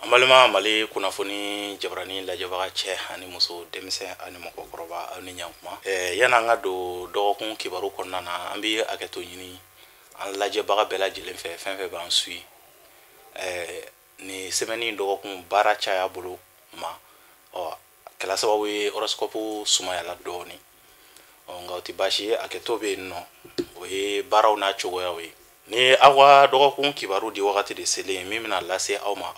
An balima Mali kunnafoni jabarani lajɛbaga cɛ ani muso, denmisɛn ani mɔgɔkɔrɔba, aw ni ɲankuma. Yan'an ka don dɔgɔkun kibaru kɔnɔna na, an bɛ hakɛto ɲini an lajɛbaga bɛɛ lajɛlen fɛ, fɛn fɛn b'an suit. Nin semaine dɔgɔkun baara caya bolo ma, ɔ kɛla sababu ye horoscope sumayala dɔɔni. Ɔ nka o tɛ baasi ye, hakɛto bɛ yen nɔ, o ye baaraw n'a cogoyaw ye. Ni aw ka dɔgɔkun kibaru di wagati de selen, min bɛna lase aw ma,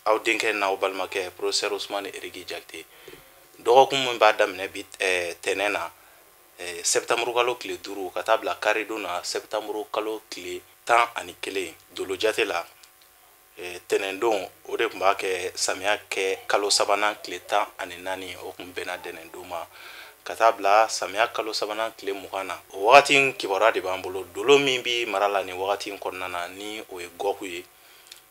aw denkɛ n'aw balimakɛ professeur Ousmane Eriki Jakite. Dɔgɔkun min b'a daminɛ bi tɛnɛn na, septembre kalo tile 5 ka taa bila karidon na, septembre kalo tile 11 dolo jate la, tɛnɛndon o de tun b'a kɛ samiya kɛ kalo sabanan tile 14, o tun bɛnna dɛnɛndon ma, ka taa bila samiya kalo sabanan tile 20 na. O wagati in kibaruya de b'an bolo. Dolo min bi mara la nin wagati in kɔnɔna na, ni o ye gɔku ye,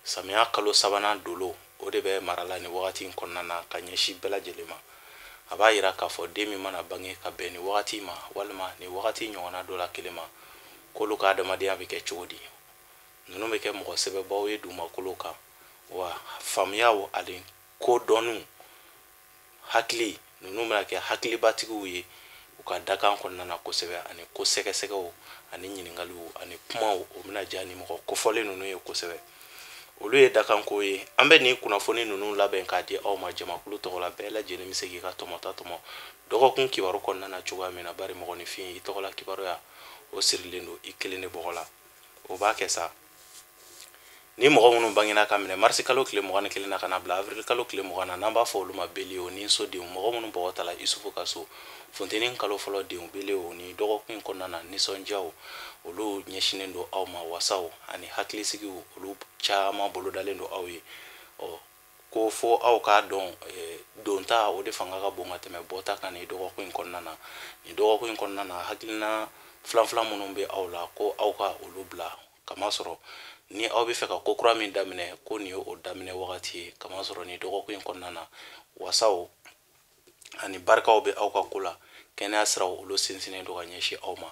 samiya kalo sabanan dolo, o de bɛ mara la nin wagati in kɔnɔna na ka ɲɛsin bɛɛ lajɛlen ma. A b'a yira k'a fɔ den min mana bange ka bɛn nin wagati ma walima nin wagati ɲɔgɔnna dɔ la kelen ma, k'olu ka adamadenya bɛ kɛ cogo di. Ninnu bɛ kɛ mɔgɔ sɛbɛbaw ye dugumakolo kan, wa faamuyaw ani kodɔnniw, hakili, ninnu bɛna kɛ hakilibatigiw ye u ka dakan kɔnɔna na kosɛbɛ, ani ko sɛgɛsɛgɛw ani ɲininkaliw ani kumaw, o bɛna diya ni mɔgɔ kofɔlen ninnu ye kosɛbɛ. Olu ye dakanko ye. An bɛ nin kunnafoni ninnu labɛn k'a di aw ma jamakulu tɔgɔ la. Bɛɛ lajɛlen bɛ se k'i ka tɔmɔta tɔmɔ dɔgɔkun kibaru kɔnɔna na cogoya min na, bari mɔgɔninfin, i tɔgɔla kibaruya o sirilen don i kelen de bɔgɔ la. O b'a kɛ sa, ni mɔgɔ minnu bangena ka minɛ marisi kalo tile 21 na ka na bila avril kalo tile 20 na, n'an b'a fɔ olu ma bélier ni sodenw, mɔgɔ minnu bɔgɔ tala Isufu ka so, funteni kalo fɔlɔ denw, bélier, ni dɔgɔkun in kɔnɔna na, nisɔndiyaw olu ɲɛsinnen don aw ma, wasaw ani hakilisigiw olu caman bolodalen don aw ye. Ɔ ko fo aw k'a dɔn, donta o de fanga ka bon ka tɛmɛ bɔta kan nin dɔgɔkun in kɔnɔna na. Nin dɔgɔkun in kɔnɔna na, hakilina filan-filan minnu bɛ aw la, ko aw ka olu bila, kamasɔrɔ ni aw bɛ fɛ ka ko kura min daminɛ, ko nin ye o daminɛ wagati ye, kamasɔrɔ nin dɔgɔkun in kɔnɔna na, wasaw ani barikaw bɛ aw ka ko la, kɛnɛya siraw olu sinsinnen don ka ɲɛsin aw ma.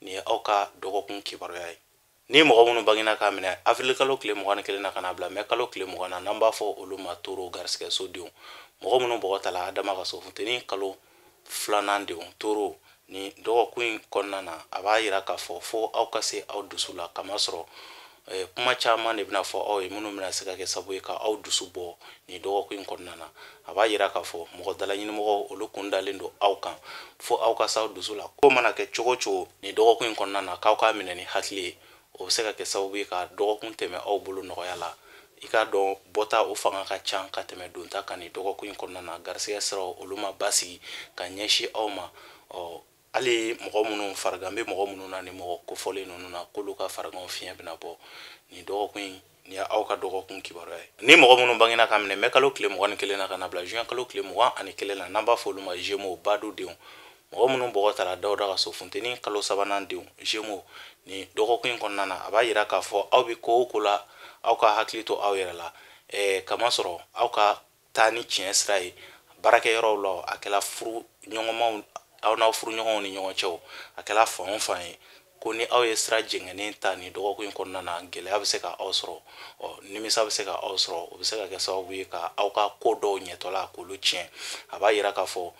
Nin ye aw ka dɔgɔkun kibaruya ye. Ni mɔgɔ minnu bangena k'a minɛ avril kalo tile 21 na ka na bila mɛ kalo tile 20 na, n'an b'a fɔ olu ma toro garisɛgɛsodenw, mɔgɔ minnu bɔgɔ tala Adama ka so, funteni kalo filanan denw, toro, ni dɔgɔkun in kɔnɔna na, a b'a yira k'a fɔ fo aw ka se aw dusu la, kamasɔrɔ kuma caman de bɛna fɔ aw ye minnu bɛna se ka kɛ sababu ye ka aw dusu bɔ nin dɔgɔkun in kɔnɔna na. A b'a yira k'a fɔ mɔgɔ dalaɲinimɔgɔw olu kun dalen don aw kan, fo aw ka se aw dusu la. Ko mana kɛ cogo o cogo nin dɔgɔkun in kɔnɔna na, k'aw k'a minɛ ni hakili ye, o bɛ se ka kɛ sababu ye ka dɔgɔkun tɛmɛ aw bolo nɔgɔya la. I k'a dɔn bɔta o fanga ka ca ka tɛmɛ donta kan nin dɔgɔkun in kɔnɔna na. Garisɛgɛ siraw olu ma basigi ka ɲɛsin aw ma. Ɔ hali mɔgɔ minnu farigan bɛ mɔgɔ minnu na, ni mɔgɔ kofɔlen ninnu na, k'olu ka fariganw fiɲɛ bɛna bɔ nin dɔgɔkun in. Nin ye aw ka dɔgɔkun kibaruya ye. Ni mɔgɔ minnu bangena ka minɛ mɛ kalo tile 21 na ka na bila juin kalo tile 21 na, n'an b'a fɔ olu ma Gémeaux badu denw, mɔgɔ minnu bɔgɔ tara Dawuda ka so, funteni kalo sabanan denw, Gémeaux, nin dɔgɔkun in kɔnɔna na, a b'a yira k'a fɔ aw bɛ ko o ko la, aw ka hakili to aw yɛrɛ la, kamasɔrɔ aw ka taa ni tiɲɛ sira ye baarakɛyɔrɔw la, a kɛla furu ɲɔgɔnmaw, aw n'aw furuɲɔgɔnw ni ɲɔgɔn cɛw, a kɛla fan o fan ye, ko ni aw ye sira jɛngɛnnen ta nin dɔgɔkun in kɔnɔna na, gɛlɛya bɛ se ka aw sɔrɔ, ɔ nimisa bɛ se ka aw sɔrɔ, o bɛ se ka kɛ sababu ye ka aw ka ko dɔw ɲɛtɔla k'olu tiɲɛ. A b'a yira k'a fɔ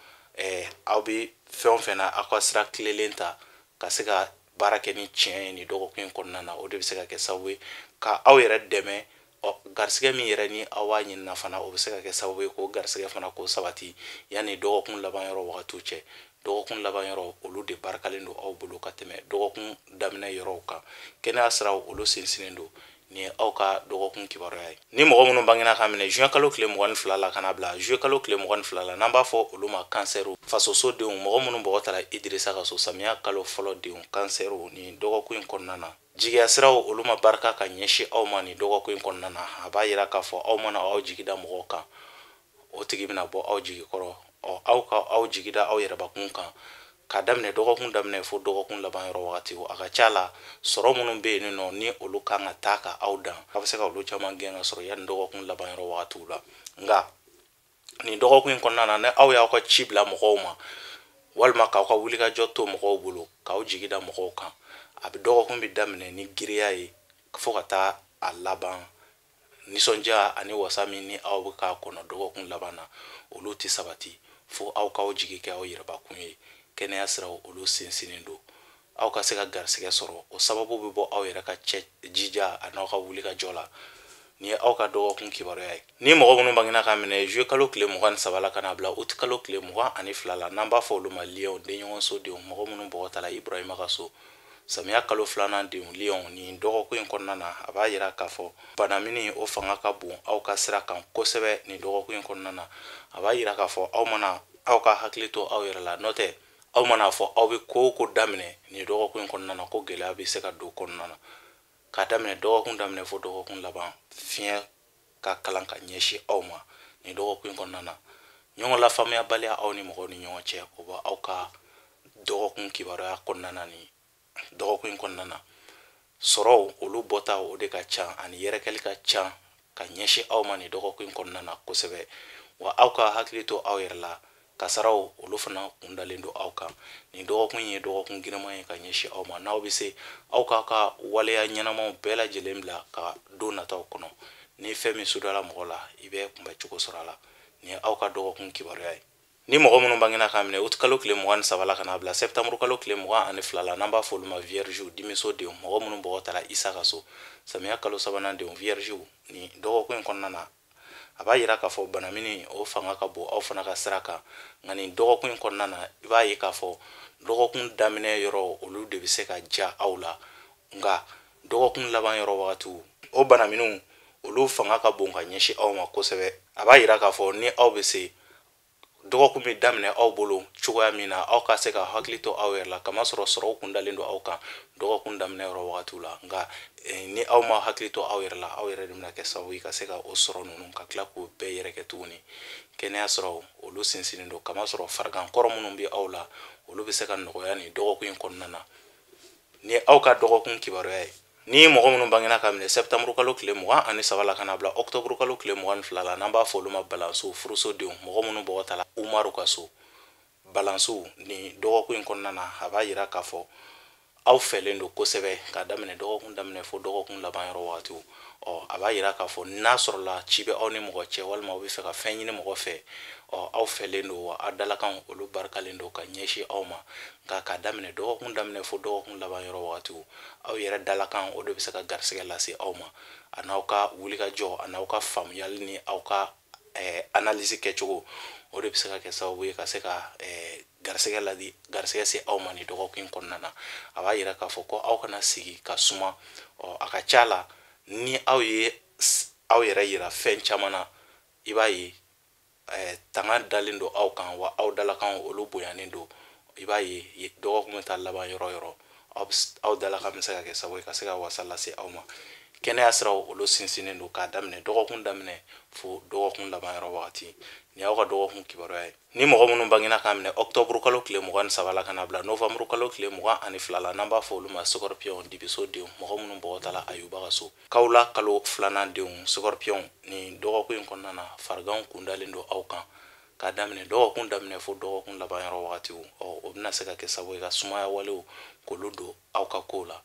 aw bɛ fɛn o fɛn na, aw ka sira tilenlen ta ka se ka baara kɛ ni tiɲɛ ye nin dɔgɔkun in kɔnɔna na, o de bɛ se ka kɛ sababu ye ka aw yɛrɛ dɛmɛ. Ɔ garisɛgɛ min yɛrɛ ni aw b'a ɲinina fana, o bɛ se ka kɛ sababu ye k'o garisɛgɛ fana k'o sabati yanni dɔgɔkun laban yɔrɔ wagatiw cɛ. Dɔgɔkun laban yɔrɔ olu de barikalen don aw bolo ka tɛmɛ dɔgɔkun daminɛ yɔrɔw kan. Kɛnɛya siraw olu sinsinnen don. Nin ye aw ka dɔgɔkun kibaruya ye. Ni mɔgɔ minnu bangena ka minɛ juin kalo tile 22 la ka na bila juillet kalo tile 22 la, n'an b'a fɔ olu ma kansɛriw, fasosodenw, mɔgɔ minnu bɔgɔ tara Idirisa ka so, samiya kalo fɔlɔ denw, kansɛriw, nin dɔgɔkun in kɔnɔna na, jigiya siraw olu ma barika ka ɲɛsin aw ma nin dɔgɔkun in kɔnɔna na. A b'a yira k'a fɔ aw mana aw jigi da mɔgɔw kan, o tigi bɛna bɔ aw jigi kɔrɔ. Ɔ aw ka aw jigi da aw yɛrɛbakun kan k'a daminɛ dɔgɔkun daminɛ fo dɔgɔkun laban yɔrɔ wagati. A ka ca la, sɔrɔ minnu bɛ yen nɔ, ni olu kan ka taa ka aw dan, aw bɛ se ka olu caman gɛn ka sɔrɔ yanni dɔgɔkun laban yɔrɔ wagatiw la. Nka nin dɔgɔkun in kɔnɔna na, ni aw y'aw ka ci bila mɔgɔw ma walima k'aw ka wulikajɔ to mɔgɔw bolo, k'aw jigi da mɔgɔw kan, a bɛ dɔgɔkun bɛ daminɛ ni giriya ye fo ka taa a laban Nisɔndiya ani wasa min ni aw bɛ k'a kɔnɔ dɔgɔkun laban na, olu tɛ sabati fo aw k'aw jigi kɛ aw yɛrɛbakun ye. Kɛnɛya siraw olu sinsinnen don aw ka se ka garisɛgɛ sɔrɔ, o sababu bɛ bɔ aw yɛrɛ ka cɛ jija a n'aw ka wuli ka jɔ la. Nin ye aw ka dɔgɔkun kibaruya ye. Ni mɔgɔ minnu bangena ka minɛ juillet kalo tile 23 la ka na bila août kalo tile 22 la, n'an b'a fɔ olu ma lion, denɲɔgɔnso denw, mɔgɔ minnu bɔgɔ tala Ibrahima ka so, samiya kalo filanan denw lion, nin dɔgɔkun in kɔnɔna na, a b'a yira k'a fɔ banamini o fanga ka bon aw ka sira kan kosɛbɛ. Nin dɔgɔkun in kɔnɔna na, a b'a yira k'a fɔ aw mana aw ka hakili to aw yɛrɛ la, n'o tɛ aw mana fɔ aw bɛ ko o ko daminɛ nin dɔgɔkun in kɔnɔna na, ko gɛlɛya bɛ se ka don kɔnɔna na. K'a daminɛ dɔgɔkun daminɛ fo dɔgɔkun laban, fiɲɛ ka kalan ka ɲɛsin aw ma nin dɔgɔkun in kɔnɔna na. Ɲɔgɔn lafaamuyabaliya aw ni mɔgɔw ni ɲɔgɔn cɛ, o bɛ aw ka dɔgɔkun kibaruya kɔnɔna na. Nin dɔgɔkun in kɔnɔna na, sɔrɔw olu bɔta o de ka ca ani yɛrɛkɛli ka ca ka ɲɛsin aw ma nin dɔgɔkun in kɔnɔna na kosɛbɛ. Wa aw ka hakili to aw yɛrɛ la, kasaraw olu fana kun dalen don aw kan. Nin dɔgɔkun ye dɔgɔkun giriman ye ka ɲɛsin aw ma. N'aw bɛ se, aw k'aw ka waleya ɲɛnamaw bɛɛ lajɛlen bila ka don nataw kɔnɔ. Ni fɛn min sudala mɔgɔ la, i bɛ kunbɛ cogo sɔrɔ a la. Nin ye aw ka dɔgɔkun kibaruya ye. Ni mɔgɔ minnu bangena k'a minɛ août kalo tile 23 la ka n'a bila septembre kalo tile 22 la, n'an b'a fɔ olu ma vierge, dimiso denw, mɔgɔ minnu bɔgɔ tala Isa ka so, samiya kalo sabanan denw vierge, nin dɔgɔkun in kɔnɔna na, a b'a yira k'a fɔ banamini o fanga ka bon aw fana ka sira kan. Nka nin dɔgɔkun in kɔnɔna na, i b'a ye k'a fɔ dɔgɔkun daminɛ yɔrɔ olu de bɛ se ka ja aw la, nka dɔgɔkun laban yɔrɔ wagatiw o banaminiw olu fanga ka bon ka ɲɛsin aw ma kosɛbɛ. A b'a yira k'a fɔ ni aw bɛ se, dɔgɔkun bɛ daminɛ aw bolo cogoya min na, aw ka se ka hakili to aw yɛrɛ la, kamasɔrɔ sɔrɔw kun dalen don aw kan dɔgɔkun daminɛ yɔrɔ wagatiw la. Nka ni aw ma hakili to aw yɛrɛ la, aw yɛrɛ de bɛna kɛ sababu ye ka se ka o sɔrɔ ninnu ka tila k'o bɛɛ yɛrɛkɛ tuguni. Kɛnɛya sɔrɔ olu sinsinnen don, kamasɔrɔ farigan kɔrɔ minnu bɛ aw la, olu bɛ se ka nɔgɔya nin dɔgɔkun in kɔnɔna na. Ni aw ka dɔgɔkun kibaruya ye. Ni mɔgɔ minnu bangena ka minɛ septembre kalo tile 23 la ka na bila octobre kalo tile 22 la, n'an b'a fɔ olu ma balanso, furuso denw, mɔgɔ minnu bɔgɔ tala Umaru ka so, balanso, nin dɔgɔkun in kɔnɔna na, a b'a yira k'a fɔ aw fɛlen don kosɛbɛ k'a daminɛ dɔgɔkun daminɛ fo dɔgɔkun laban yɔrɔ wagatiw. A b'a yira k'a fɔ n'a sɔrɔla ci bɛ aw ni mɔgɔ cɛ, walima aw bɛ fɛ ka fɛn ɲini mɔgɔ fɛ, aw fɛlen don wa aw dalakan olu barikalen don ka ɲɛsin aw ma. Nka k'a daminɛ dɔgɔkun daminɛ fo dɔgɔkun laban yɔrɔ wagatiw, aw yɛrɛ dalakan o de bɛ se ka garisɛgɛ lase aw ma, a n'aw ka wulikajɔ, a n'aw ka faamuyali ni aw ka analyse kɛcogo, o de bɛ se ka kɛ sababu ye ka se ka garisɛgɛ ladi, garisɛgɛ se aw ma nin dɔgɔkun in kɔnɔna na. A b'a yira k'a fɔ ko aw kana sigi ka suma. A ka ca la ni aw ye aw yɛrɛ yira fɛn caman na, i b'a ye tanga dalen don aw kan, wa aw dalakan olu bonyanen don. I b'a ye dɔgɔkun bɛ taa laban yɔrɔ yɔrɔ, aw dalakan bɛ se ka kɛ sababu ye ka se ka wasa lase aw ma. Kɛnɛya siraw olu sinsinnen don k'a daminɛ dɔgɔkun daminɛ fo dɔgɔkun laban yɔrɔ wagati. Nin y'aw ka dɔgɔkun kibaruya ye. Ni mɔgɔ minnu bangena k'a minɛ octobre kalo tile 23 la ka na bila novembre kalo tile 22 la, n'an b'a fɔ olu ma scorpion, dibiso denw, mɔgɔ minnu bɔgɔ tala Ayuba ka so, kawula kalo filanan denw scorpion, nin dɔgɔkun in kɔnɔna na, fariganw kun dalen don aw kan k'a daminɛ dɔgɔkun daminɛ fo dɔgɔkun laban yɔrɔ wagatiw. O bɛna se ka kɛ sababu ye ka sumaya walew k'olu don aw ka kow la.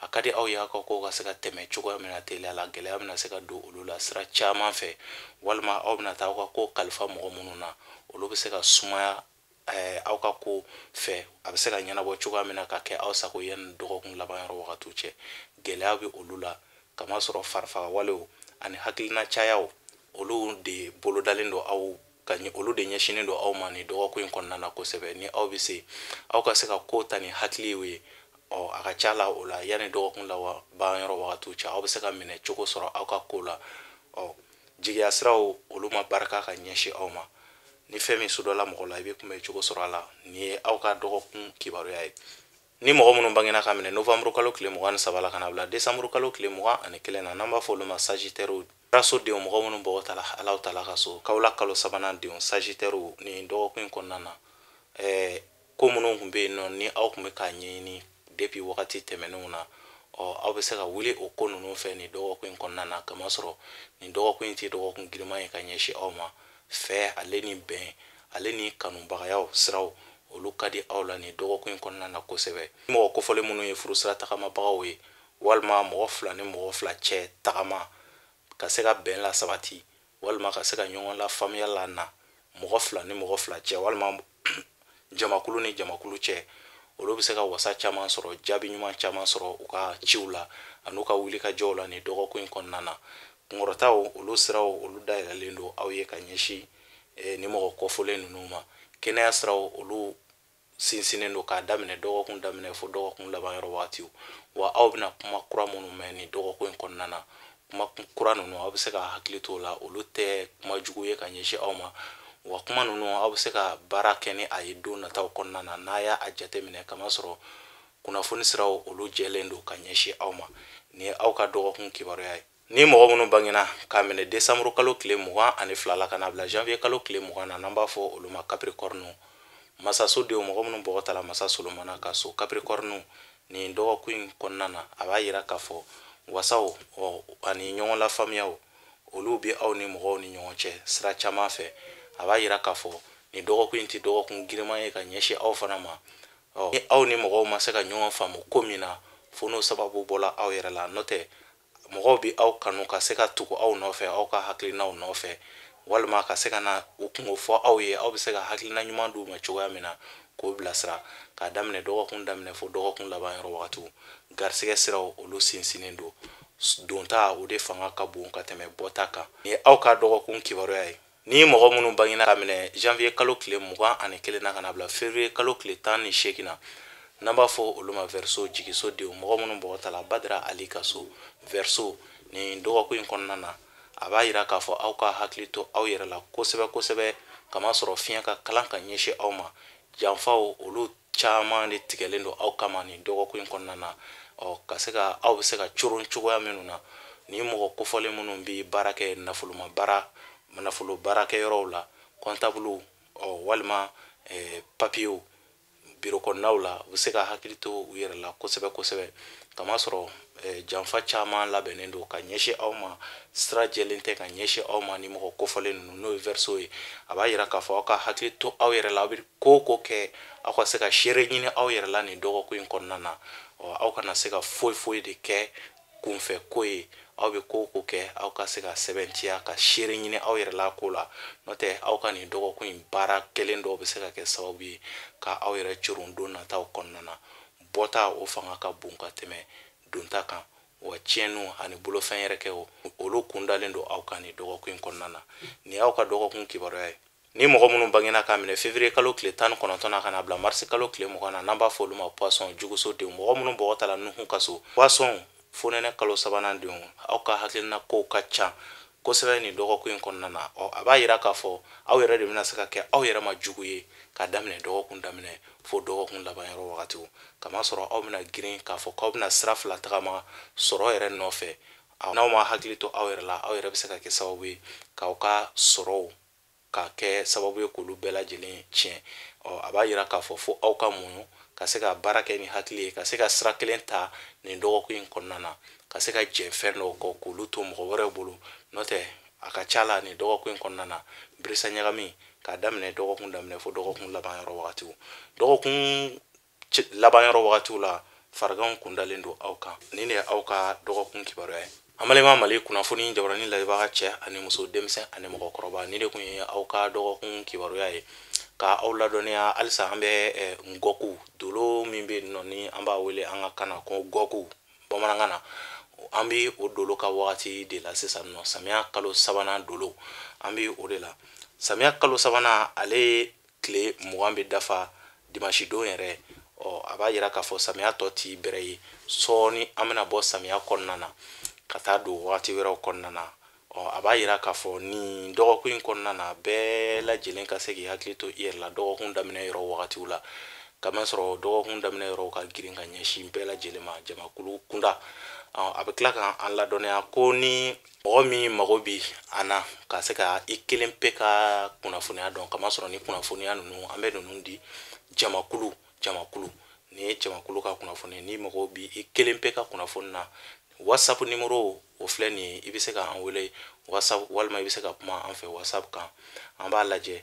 A ka di aw ye aw ka kow ka se ka tɛmɛ cogoya min na teliya la, gɛlɛya bɛna se ka don olu la sira caman fɛ, walima aw bɛna taa aw ka ko kalifa mɔgɔ minnu na, olu bɛ se ka sumaya aw ka ko fɛ, a bɛ se ka ɲɛnabɔ cogoya min na ka kɛ aw sago ye yanni dɔgɔkun laban yɔrɔ wagatiw cɛ. Gɛlɛya bɛ olu la, kamasɔrɔ farifaga walew ani hakilina cayaw olu de bolodalen don aw ka ɲɛ, olu de ɲɛsinnen don aw ma nin dɔgɔkun in kɔnɔna na kosɛbɛ. Ni aw bɛ se, aw ka se ka ko ta ni hakili ye, a ka ca la o la yanni dɔgɔkun laban yɔrɔ wagatiw cɛ, aw bɛ se ka minɛ cogo sɔrɔ aw ka ko la. Jigiya siraw olu ma barika ka ɲɛsin aw ma. Ni fɛn min sudɔla mɔgɔ la, i bɛ kunbɛ cogo sɔrɔ a la. Nin ye aw ka dɔgɔkun kibaruya ye. Ni mɔgɔ minnu bangena ka minɛ novembre kalo tile 23 la ka na bila décembre kalo tile 21 na, n'an b'a fɔ olu ma sagittaire, raso denw, mɔgɔ minnu bɔgɔ tala Alahu taala ka so, kawula kalo sabanan denw sagittaire, nin dɔgɔkun in kɔnɔna na, ko minnu tun bɛ yen nɔ ni aw tun bɛ k'a ɲɛɲini depuis wagati tɛmɛnenw na, aw bɛ se ka wuli o ko ninnu fɛ nin dɔgɔkun in kɔnɔna na, kamasɔrɔ nin dɔgɔkun in tɛ dɔgɔkun giriman ye ka ɲɛsin aw ma. Fɛ ale ni bɛn ale ni kanubagayaw siraw olu ka di aw la nin dɔgɔkun in kɔnɔna na kosɛbɛ. Mɔgɔ kofɔlen minnu ye furusira tagamabagaw ye, walima mɔgɔ fila ni mɔgɔ fila cɛ tagama ka se ka bɛn la sabati walima ka se ka ɲɔgɔn la faamuya la na mɔgɔ fila ni mɔgɔ fila cɛ walima jamakulu ni jamakulu cɛ, olu bɛ se ka wasa caman sɔrɔ, jaabi ɲuman caman sɔrɔ u ka ciw la an'u ka wulikajɔw la nin dɔgɔkun in kɔnɔna na. Kunkɔrɔtaw olu siraw olu dayɛlɛlen don aw ye ka ɲɛsin ni mɔgɔ kɔfɔlen ninnu ma. Kɛnɛya siraw olu sinsinnen don k'a daminɛ dɔgɔkun daminɛ fo dɔgɔkun laban yɔrɔ wagatiw. Wa aw bɛna kuma kura minnu mɛn nin dɔgɔkun in kɔnɔna na, kuma kura ninnu aw bɛ se ka hakili t'o la, olu tɛ kuma jugu ye ka ɲɛsin aw ma. Wa kuma ninnu aw bɛ se ka baara kɛ ni a ye don nataw kɔnɔna na n'a y'a jateminɛ, kamasɔrɔ kunnafoni siraw olu jɛlen don ka ɲɛsin aw ma. Nin ye aw ka dɔgɔkun kibaruya ye. Ni mɔgɔ minnu bangena k'a minɛ décembre kalo tile 22 la ka na bila janvier kalo tile 20 na, n'an b'a fɔ olu ma Capricorne, masaso denw, mɔgɔ minnu bɔgɔ ta la masa Solomana ka so, Capricorne nin dɔgɔkun in kɔnɔna na, a b'a yira k'a fɔ wasaw ani ɲɔgɔn lafaamuyaw olu bɛ aw ni mɔgɔw ni ɲɔgɔn cɛ sira caman fɛ. A b'a yira k'a fɔ nin dɔgɔkun in tɛ dɔgɔkun girinman ye ka ɲɛsin aw fana ma. Ni aw ni mɔgɔw ma se ka ɲɔgɔn faamu ko min na, fo n'o sababu bɔla aw yɛrɛ la, n'o tɛ mɔgɔw bɛ aw kanu ka se ka tugu aw nɔfɛ, aw ka hakilinaw nɔfɛ, walima ka se ka na u kungo fɔ aw ye, aw bɛ se ka hakilina ɲuman d'u ma cogoya min na k'o bilasira. K'a daminɛ dɔgɔkun daminɛ fo dɔgɔkun laban yɔrɔ wagatiw, garisɛgɛ siraw olu sinsinnen don. Donta o de fanga ka bon ka tɛmɛ bɔta kan. Nin ye aw ka dɔgɔkun kibaruya ye. Ni mɔgɔ minnu bangena ka minɛ janvier kalo tile 21 na ka na bila février kalo tile 18 na, n'an b'a fɔ olu ma Verseau, jigiso denw, mɔgɔ minnu bɔgɔ ta la Badara Ali ka so, Verseau nin dɔgɔkun in kɔnɔna na, a b'a yira k'a fɔ aw ka hakili to aw yɛrɛ la kosɛbɛ kosɛbɛ, kamasɔrɔ fiɲɛ ka kalan ka ɲɛsin aw ma. Janfaw olu caman de tigɛlen don aw kama nin dɔgɔkun in kɔnɔna na. Ka se ka aw bɛ se ka coron cogoya minnu na, ni mɔgɔ kofɔlen minnu bɛ baara kɛ nafolo baarakɛyɔrɔw la, kɔntabulu, walima papiyew biro kɔnɔnaw la, u bɛ se ka hakili to u yɛrɛ la kosɛbɛ kosɛbɛ, kamasɔrɔ janfa caman labɛnnen don ka ɲɛsin aw ma, sira jɛlen tɛ ka ɲɛsin aw ma ni mɔgɔ kofɔlen ninnu, n'o ye Verseau ye. A b'a yira k'a fɔ aw ka hakili to aw yɛrɛ la, aw bɛ ko o ko kɛ, aw ka se ka seere ɲini aw yɛrɛ la nin dɔgɔkun in kɔnɔna na. Aw kana se ka foyi foyi de kɛ kunfɛ ko ye, aw bɛ ko o ko kɛ, aw ka se ka sɛbɛntiya ka seere ɲini aw yɛrɛ la ko la, n'o tɛ aw ka nin dɔgɔkun in baara kelen dɔw bɛ se ka kɛ sababu ye ka aw yɛrɛ coron don nataw kɔnɔna na. Bɔta o fanga ka bon ka tɛmɛ donta kan, wa tiɲɛniw ani bolofɛn yɛrɛ kɛ olu kundalen don aw kan nin dɔgɔkun in kɔnɔna na. Nin y'aw ka dɔgɔkun kibaruya ye. Ni mɔgɔ minnu bangena k'a minɛ février kalo tile 19 na ka na bila mars kalo tile 20 na, n'an b'a fɔ olu ma Poisson, juguso denw, mɔgɔ minnu bɔgɔ ta la Nuhu ka so, Poisson fonɛnɛ kalo sabanan denw, aw ka hakilina kow ka ca kosɛbɛ nin dɔgɔkun in kɔnɔna na. A b'a yira k'a fɔ aw yɛrɛ de bɛna se ka kɛ aw yɛrɛ ma jugu ye k'a daminɛ dɔgɔkun daminɛ fo dɔgɔkun laban yɔrɔ wagatiw, kamasɔrɔ aw bɛna girin k'a fɔ k'aw bɛna sira fila tagama sɔrɔ yɛrɛ nɔfɛ. N'aw ma hakili to aw yɛrɛ la, aw yɛrɛ bɛ se ka kɛ sababu ye k'aw ka sɔrɔw ka kɛ sababu ye k'olu bɛɛ lajɛlen tiɲɛ. A b'a yira k'a fɔ fo aw ka muɲu ka se ka baara kɛ ni hakili ye, ka se ka sira kelen ta nin dɔgɔkun in kɔnɔna na, ka se ka jɛn fɛn dɔw kɔ k'olu to mɔgɔ wɛrɛw bolo. N'o tɛ a ka ca la nin dɔgɔkun in kɔnɔna na, birisa ɲagami k'a daminɛ dɔgɔkun daminɛ fo dɔgɔkun laban yɔrɔ wagatiw, dɔgɔkun laban yɔrɔ wagatiw la, fariganw kundalen don aw kan. Nin de ye aw ka dɔgɔkun kibaruya ye. An balima Mali kunnafoni jabarani lajɛbaga cɛ ani muso, denmisɛn ani mɔgɔkɔrɔba, nin de kun ye aw ka dɔgɔkun kibaruya ye. Ka aw ladɔnniya halisa, an bɛ ngɔku dolo min bɛ yen nɔ ni an b'a wele an ka kan na ko gɔku bamanankan na, an bɛ o dolo ka wagati de la sisan nɔ. Samiya kalo sabanan dolo, an bɛ o de la. Samiya kalo sabanan ale tile 20 bɛ dafa dimanche don yɛrɛ. A b'a yira k'a fɔ samiya tɔ ti bɛrɛ ye, sɔɔni an bɛna bɔ samiya kɔnɔna na ka taa don wagati wɛrɛw kɔnɔna na. A b'a yira k'a fɔ nin dɔgɔkun in kɔnɔna na, bɛɛ lajɛlen ka se k'i hakili to i yɛrɛ la dɔgɔkun daminɛ yɔrɔ wagatiw la, kamasɔrɔ dɔgɔkun daminɛ yɔrɔw ka girin ka ɲɛsin bɛɛ lajɛlen ma jamakulu kunda. A bɛ tila k'an ladɔnniya ko ni mɔgɔ min mago bi an na ka se ka i kelen pe ka kunnafoniya dɔn, kamasɔrɔ ni kunnafoniya ninnu an bɛ ninnu di jamakulu jamakulu, nin ye jamakulu ka kunnafoni, ni mago bi i kelen pe ka kunnafoni na, WhatsApp numéro o filɛ nin ye, i bɛ se k'an wele WhatsApp walima i bɛ se ka kuma an fɛ WhatsApp kan, an b'a lajɛ.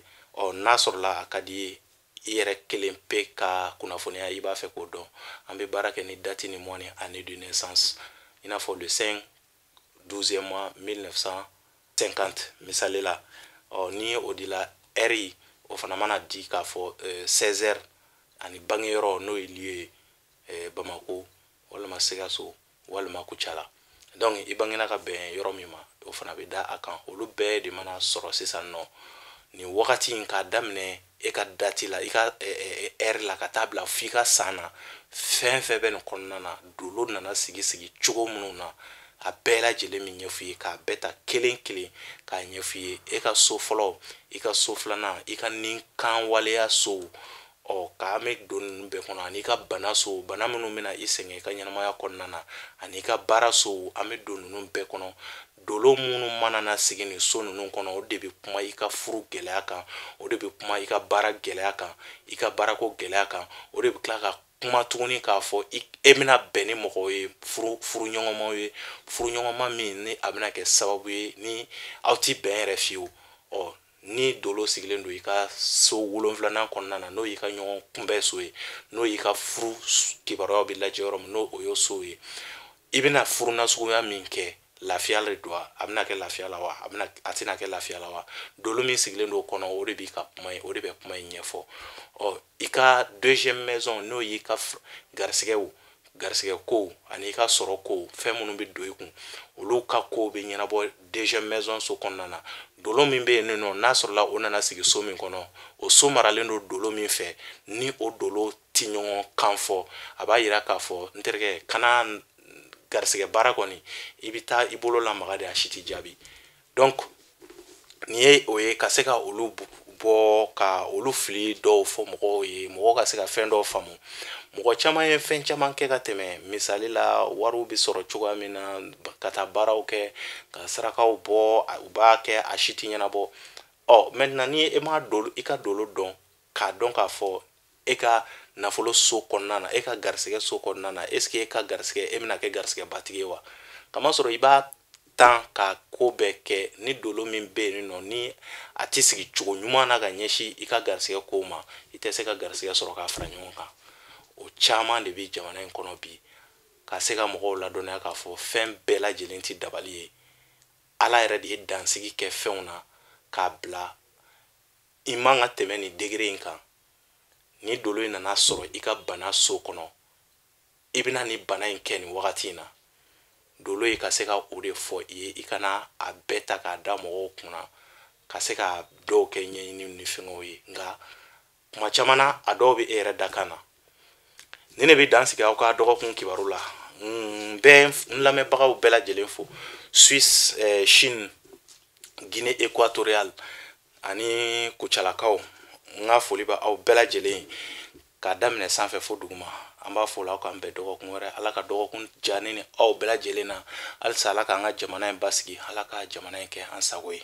N'a sɔrɔla a ka di i ye i yɛrɛ kelen pe ka kunnafoniya i b'a fɛ k'o dɔn, an bɛ baara kɛ ni date ni mois ni année de naissance, i n'a fɔ le 5 12e mois 1950 misali la. Ɔ ni o dila, heure o fana mana di k'a fɔ 16 heures, ani bangeyɔrɔ n'o ye lieu ye, Bamako walima Sikaso walima Kucala. Donc i bangena ka bɛn yɔrɔ min ma, o fana bɛ da a kan. Olu bɛɛ de mana sɔrɔ sisan nɔ nin wagati in, k'a daminɛ e ka date la, i ka heure la, ka taa bila f'i ka san na, fɛn fɛn bɛ nin kɔnɔna na, dolo nana sigi sigi cogo minnu na, a bɛɛ lajɛlen min ɲɛf'i ye, k'a bɛɛ ta kelen kelen k'a ɲɛf'i ye. E ka so fɔlɔ, i ka so filanan, i ka nin kan waleya sow, ɔ k'an bɛ don ninnu bɛɛ kɔnɔ, ani i ka bana so, bana minnu bɛna i sɛgɛn i ka ɲɛnamaya kɔnɔna na, ani i ka baara sow, an bɛ don ninnu bɛɛ kɔnɔ. Dolo minnu mana na sigi nin so ninnu kɔnɔ, o de bɛ kuma i ka furu gɛlɛya kan, o de bɛ kuma i ka baara gɛlɛya kan, i ka baarako gɛlɛya kan. O de bɛ tila ka kuma tuguni k'a fɔ e bɛna bɛn ni mɔgɔw ye, furuɲɔgɔnmaw ye, furuɲɔgɔnma min ni a bɛna kɛ sababu ye ni aw ti bɛn yɛrɛ fiyewu. Ɔ ni dolo sigilen don i ka so 7nan kɔnɔna na, n'o y'i ka ɲɔgɔn kunbɛn so ye, n'o y'i ka furu kibaruyaw bɛ lajɛ yɔrɔ min, n'o o y'o so ye, i bɛna furu nasuguya min kɛ, lafiya le don wa? A bɛna kɛ lafiya la wa? A tɛna kɛ lafiya la wa? Dolo min sigilen don o kɔnɔ, o de b'i ka kuma ye, o de bɛ kuma in ɲɛfɔ. Ɔ i ka deuxième maison, n'o y'i ka garisigɛw, garisigɛ kow ani i ka sɔrɔ kow, fɛn minnu bɛ don i kun, olu ka kow bɛ ɲɛnabɔ deuxième maison so kɔnɔna na. Dolo min bɛ yen nɔ, n'a sɔrɔla o nana sigi so min kɔnɔ, o so maralen don dolo min fɛ, ni o dolo ti ɲɔgɔn kan fɔ, a b'a yira k'a fɔ n terikɛ, kana garisigɛ baara kɔni, i bɛ taa i bolo lamaga de, a si t'i jaabi. Donc nin ye o ye, ka se ka olu bɔ, ka olu fili dɔw fɔ mɔgɔw ye, mɔgɔw ka se ka fɛn dɔw faamu. Mɔgɔ caman ye fɛn caman kɛ ka tɛmɛ. Misali la, wariw bɛ sɔrɔ cogoya min na, ka taa baaraw kɛ, ka sarakaw bɔ, u b'a kɛ, a si tɛ ɲɛnabɔ. Ɔ maintenant ni e m'a dolo, i ka dolo dɔn, k'a dɔn k'a fɔ e ka nafolo so kɔnɔna na, e ka garisigɛ so kɔnɔna na, est ce que e ka garisigɛ, e bɛna kɛ garisigɛbatigi ye wa? Kamasɔrɔ i b'a tan ka ko bɛɛ kɛ, ni dolo min bɛ yen nɔ, ni a tɛ sigi cogo ɲuman na ka ɲɛsin i ka garisigɛ kow ma, i tɛ se ka garisigɛ sɔrɔ k'a fara ɲɔgɔn kan. O caman de bɛ jamana in kɔnɔ bi. Ka se ka mɔgɔw ladɔnniya k'a fɔ fɛn bɛɛ lajɛlen tɛ dabali ye. Ala yɛrɛ de ye dansigi kɛ fɛnw na k'a bila i man ka tɛmɛ nin degré in kan. Ni dolo in nana sɔrɔ i ka bana so kɔnɔ, i bɛna ni bana in kɛ nin wagati in na, dolo ye ka se ka o de fɔ i ye. I kana a bɛɛ ta k'a da mɔgɔw kunna, ka se ka dɔw kɛ ɲɛɲini ni fɛngɛw ye. Nka kuma caman na, a dɔw bɛ e yɛrɛ dakan na. Ni ne bɛ dan sigi aw ka dɔgɔkun kibaru la. N bɛ n lamɛnbagaw bɛɛ lajɛlen fo, Suisse, Chine, Guinée équatoriale ani Kucalakaw. N ka foli bɛ aw bɛɛ lajɛlen ye, k'a daminɛ sanfɛ fo duguma. An b'a fɔ la, aw k'an bɛn dɔgɔkun wɛrɛ. Ala ka dɔgɔkun diya ne ni aw bɛɛ lajɛlen na. Halisa Ala k'an ka jamana in basigi, Ala ka jamana in kɛ an sago ye.